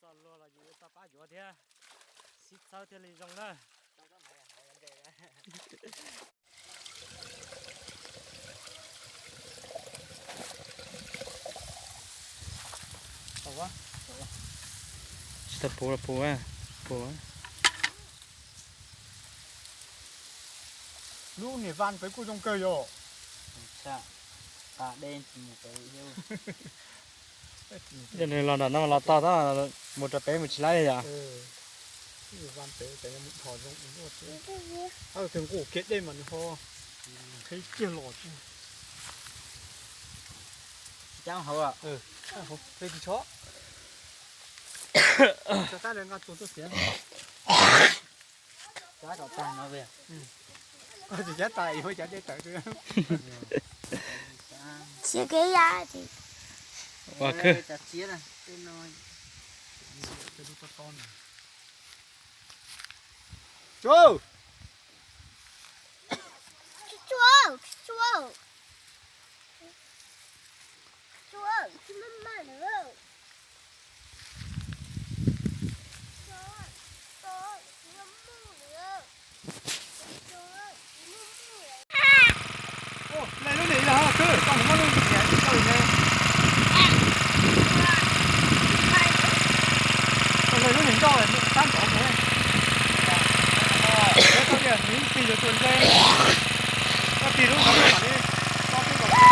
Txog luag los yus yuav tau pab yuav thiab, sib txhawb thiaj li zoo na. Tsis tau puv los puv, puv. Lub niam vaj pem kuj zoo kawg yom. Yog nws los nram no los tau, mus rau pem mus tsis laib yom. Vaj pem mus dhos zoo ua luaj thiab. Tus nqus kiag dej mas nws ho qhib kiag los. Tsis cab hauv, tsis tshov. Tso tab nqa tus tuaj xiav. Cab kom tag no. Tsis cab tas yuav cab dej tawm. Ua khwb. Lej lub niam yog khwb, koj mus muab lub niam tsis tau li ne. Koj lej lub niam ncauj sab nrov mus. Koj tias nws tig yuav tus ntse, koj tig lub no mam li tso twb los.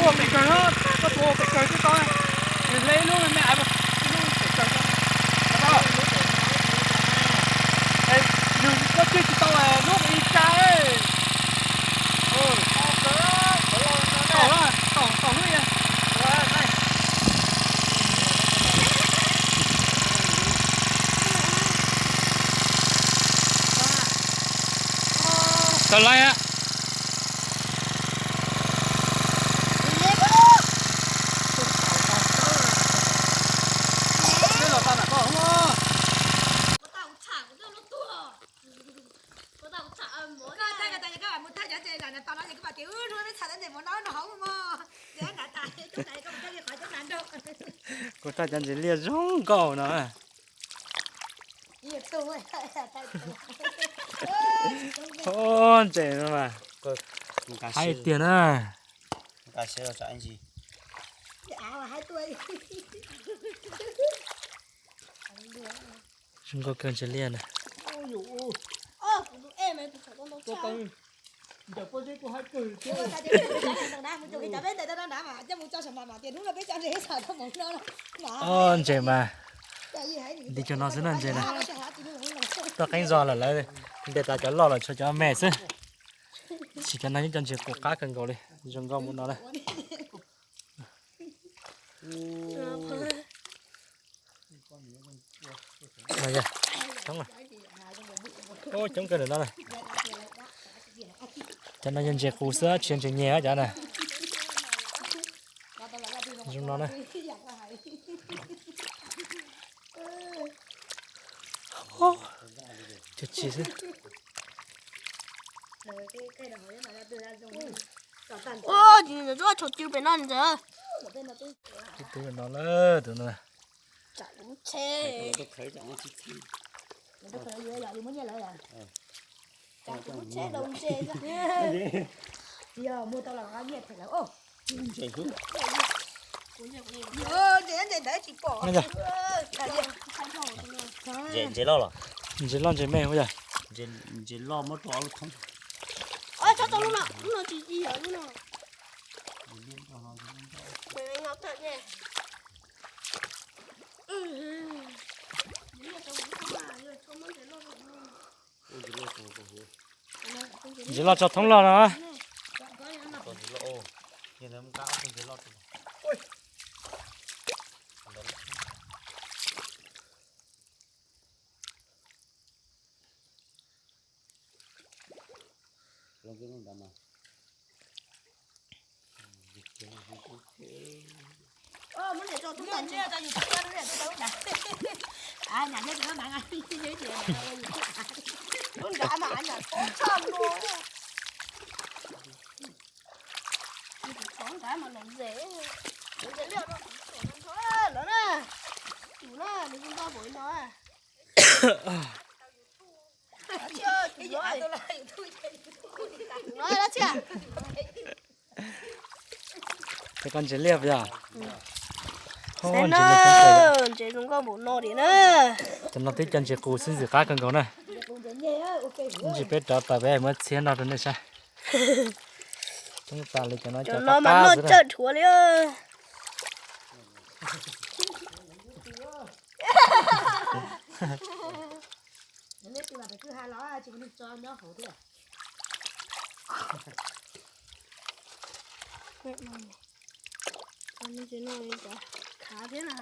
Ua pes kawg no, koj tuav ua pes kawg twb tau. Nws hle ib lub me me, ib lub pes kawg. Nws koj cwj tsis tau lub ib tsa. Tom, tom lub. Tau lawm. Kuv thaj cov ntses liaj zoo nkauj no. Ntses no mas haib tiag na. Zoo nkauj kawg ntses liaj na. Ob ntses mas nti cov no xwb na ntses na. Tuaj qeeb zog lawm lawv ntes tas cov loj los tshuav cov me xwb. Tab sis cov no yeej cov ntses qus qab kawg nkaus li, zoo nkauj mus no na. Coob kawg ntawm no na. Cov no yog ntses qus xwb, tsis yog ntses nyeg cov na. Zoo no na. Cov tsis xwb. Ua, tsis tshua cw pem no ntag. Tus no lawm, tus no. Tsam kuv lub tsheb. Tsam kuv lub tsheb dau ntses. Tsis yog muag tau los nqa nyiaj them lawm. Ntses ntawd tsis pom. Ntses loj los? Ntses loj ntses me ua yog. Ntses loj muab rau ob lub thoob. Tsis yog lub no. Ntses loj tso thoob loj no. Ntawd mas los ze, los ze liaj no, lawv na, tus na, nws zoo nkauj npaum li no. Tus no dab tsi? Ces koj ntses liaj puas yog? Saib na, ntses zoo nkauj npaum no li na. Cov no twb cov ntses qus xwb, ntxim qab kawg nkaus na. Ib ntsis peb rov tawm peb muab txhiab no rau nej saib. Coob tas li cov no, cov no mas noj tsawg dhuav li. Khav thiab na,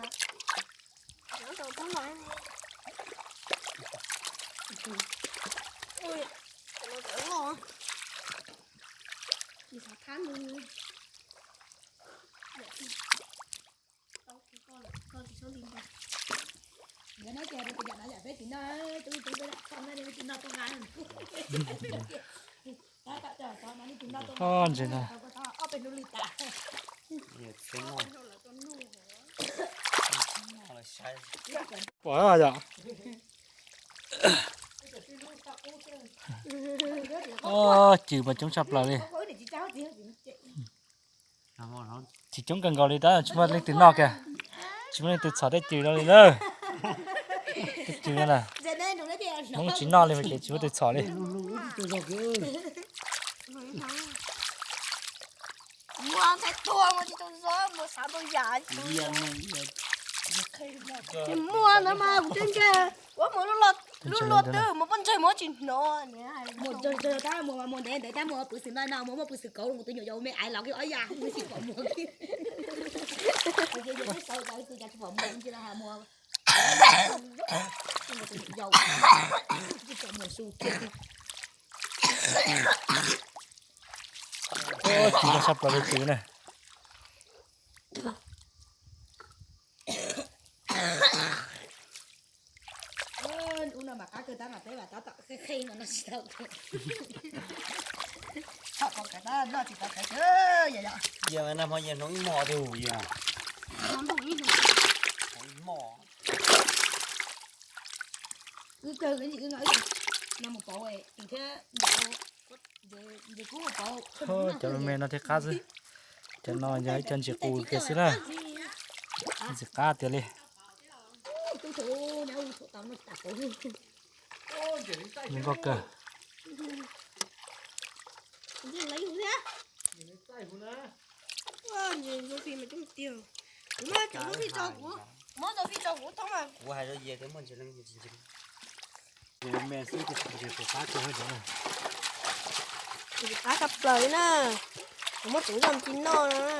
cov tau thab los. Ui, cov no cov loj. Tsis xav thab nws. Yog no ces yam no yam peb tsis noj, tub tub peb lam txhoj na, peb tsis noj tuaj nqa. Tab tom coj tau no, peb tsis noj tuaj nqa, ob peb hnub li tas. Pom yom. Cws mas coob tshaj plaws li. Cws coob kawg nkaus li tab tsis muaj leej twg noj kiag. Tsis muaj leej twg txhom tej cws no li na. Tej cws no na, Hmoob tsis noj li mas ces tsis muaj twg txhom li. Muaj nthaib tuag mas tsis tau zov, muaj xav tau yam. Muaj ntawd mas kuv twb ntse, kuv muaj lub luaj twg mas poj ntseg mas tsis hnov. Muaj ntseg tab muaj, muaj ntev ntev tab muaj pw xwm no no, muaj muaj pw xwm kauv, kuv twb nyuam yaus me aiv los kiag ob yam, kuv tsis pom muag kiag. Ces yog peb sau tau ib tug cas tsis pom muag, ntsia los muag. Yau, tsis pom muag su kiag. Cws no sab plaws li cws na. Ub no mas qab kawg tab mas peb mas tab tom qheb qheb no noj tsis tau. Thaum pom kawg tab noj tsis tau kawg. Yog nag hmo yog hnub ib hmos tus yog hnub ib hmos. Wb kawg wb ntsis wb no, no mus pauv thiab. Cov me no thiaj qab xwb. Cov no yog ib co ntses qus kiag xwb na. Ntxim qab tiag li. Zoo nkauj kawg. Kuv hais rau Yias tias muaj ntses leej tsis ntseeg. Ntses me xwb, ntses qus qab kawg. Ntses qab tshaj plaws li na. Kuv muab tsev zoj ci noj no na.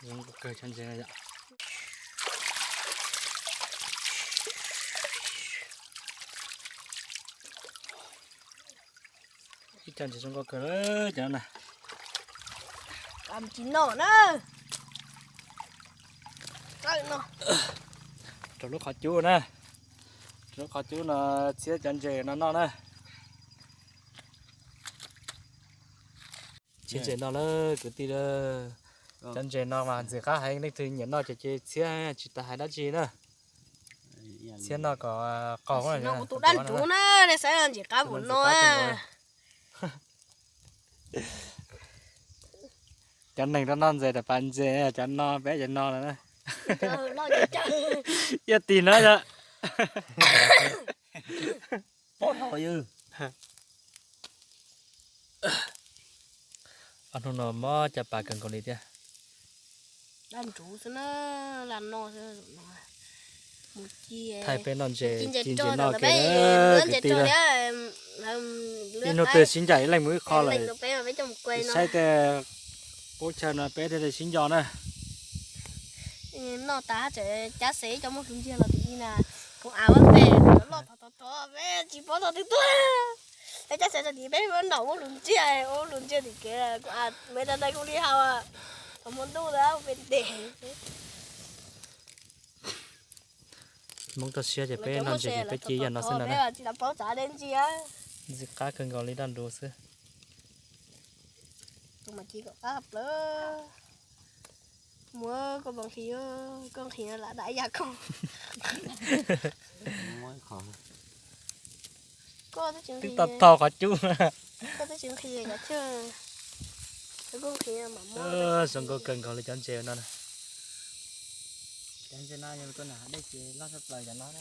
Zoo nkauj kawg cov ntses no yom. Ib co ntses zoo nkauj kawg cov no na. Tsis noj na. Rau lub qhov cub na. Rau lub qhov cub no txhiab cov ntses no noj na. Txhiab ntses no lawm kwv tij lawm. Cov ntses no mas ntxim qab heev, leej twg nyiam noj ces cia txhiab tsis tas hais dab tsi na. Txhiab noj kom qaug. Kuv tus dab ntsuv na, nej saib ntses qab npaum no. Cov neeg rau noj ntses tam pas ntses, cov no peb cov no lawm na. Yog tig no yog. Ob hnub no mob caj pas kawg nkaus li thiab. Thaij peb noj ntses, ci ntses noj kiag kwv tij. Ib hnub twg sib ncaim ib leeg mus ib qho lawm. Saib tej qub chaw no peb thiaj li sib nco na. Noj tas tseem cab xev coj muab hlub ntsiag los tim ib na, kuv av vaj pem loj. Peb tsis paub txog twg tuaj. Peb cab sawv rau tim peb nraum ua lus ntsiag, ua lus ntsiag tim kev, kuv a me rau ntawd kuv li hau. Thaum hmo ntuj ntawd peb ntes. Hmoob toj siab ces peb noj ntses ces peb ci yam no xwb ntag na. Tsis tau paub txav dej ntsia. Ntxim qab kawg nkaus li daj nrus xwb. Tus mas ci kom qab plaws. Muab koj nqhis, koj nqhis lam dam ib yam koj. Koj twb tsis nqhis, tau qhov cub. Koj twb tsis nqhis, koj nqhis mam muab. Zoo nkauj kawg nkaus li cov ntses no na. Cov ntses no yog tuaj nram hav dej ces loj tshaj plaws cov no na.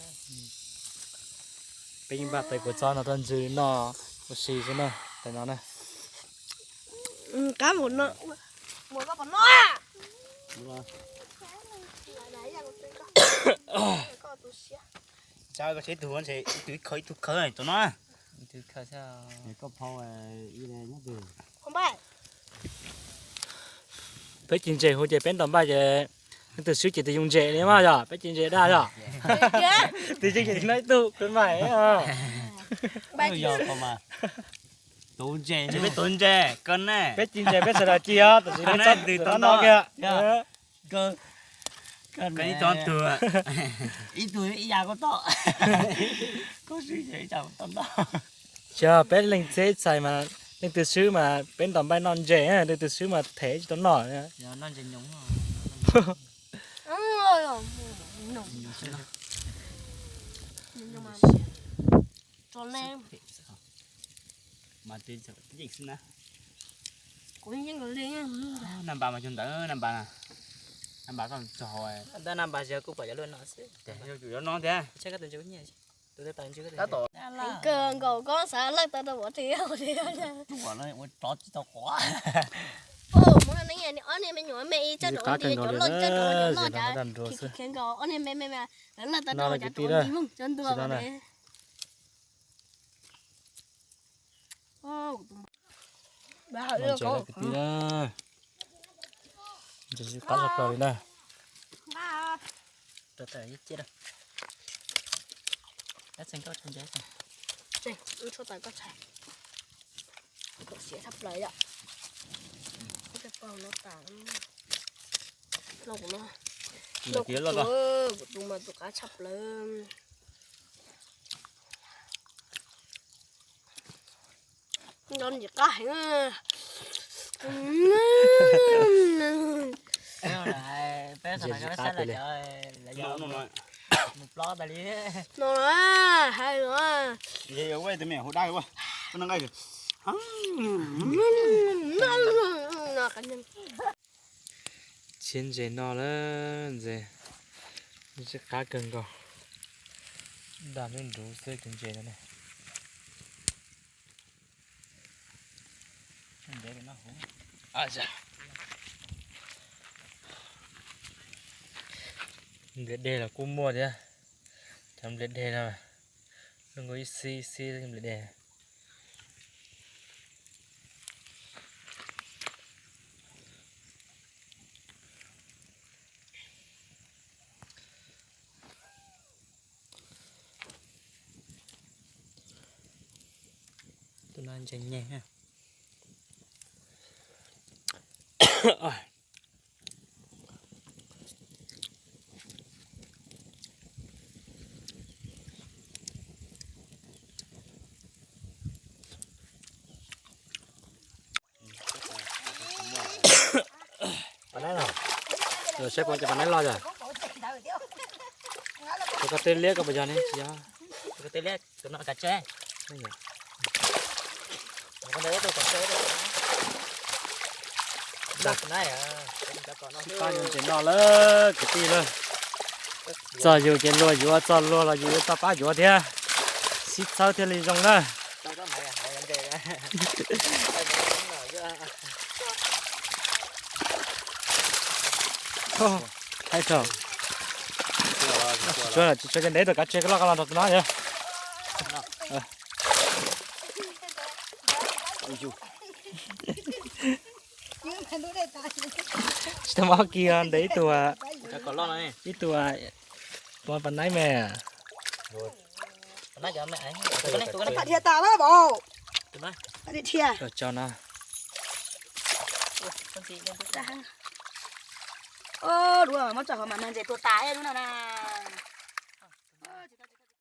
Peb yeej npaj tais kua txob no rau ntsws noj ua si xwb na, tais no na. Qab mus no. Mus koj pom no. Tsab koj tsev tug ntshe ib tug ib khawb ib tug khawb tus no. Koj phau nyob twg? Peb ci ntses huv ces peb ntaus npaij ces leej twg swb ces tus yug ntses li mas yog peb ci ntses daj yog. Tus yug ces no ib tug khwv mais. Yog mas. Tus ntses, peb tus ntses koj ne. Peb ci ntses peb sawv daws ci os, tab sis peb txhob tus txhob noj kiag. Koj ib tug, ib tug ib yam koj tau. Koj swb ces ib yam koj tau noj. Tsis, peb leej txhiab ib txhais mas leej twg swb mas peb ntaus npaij noj ntses, leej twg swb mas them tsis tau noj. Naj npas mas cog ntawd, naj npas, naj npas koj txog, ntaj naj npas kuj pom cov luaj no xwb. Yuav no thiab. Heev kawg nkaus koj xav lawj tau rau vov rhiv. Ua rov tsis tau quav. Muab ne, ob niag me nyuam me ib tsawg rau cov loj, tsawg rau cov loj cas. Kheev nkaus ob niag me me me lawv lawj tau rau cov rau ntsis moog cov ntua. Ntses kwv tij, ntses qab tshaj plaws li na. Tshuaj tas koj tshais, siav tshaj plaws yom. Koj coj pog no tas, no kuv no, no kuv tus mas tus qab tshaj plaws. Nrov ntsis qab heev. Peb sawv daws saib lawm cov mus plob tas li. No hais los. Txiav ntses no lawm, ntses, ntses qab kawg nkaus. Dag nruj nruv xwb tus ntses no ne. Nplej deg los kuj muaj thiab. Cov nplej deg no, zoo nkaus ib xib ib xib nplej deg. Tus no ntses nyeg. Pas naib los, saib puas cas pas naib los yom. Tus ko teb liab ko puas yog ne? Tsis yog. Tus ko teb liab tus no kav tsawb. Pab yuav ntses noj lawm kwv tij lawm. Txog yus ces luag yuav, txog luag los yus yuav txoj pab yuav thiab. Sib txhawb thiaj li zoo na. Tsis tshua, tsis tshua, ntev tus kav tseg loj ko los nrog tus no yog. Tsis tau mob kiag ntev ib tug, ib tug, ua pas naib me. Dhia tas lawm vauv. Dhia. Tso no. Duav muab tso hauv mas mag ntses tuag tas lub no na.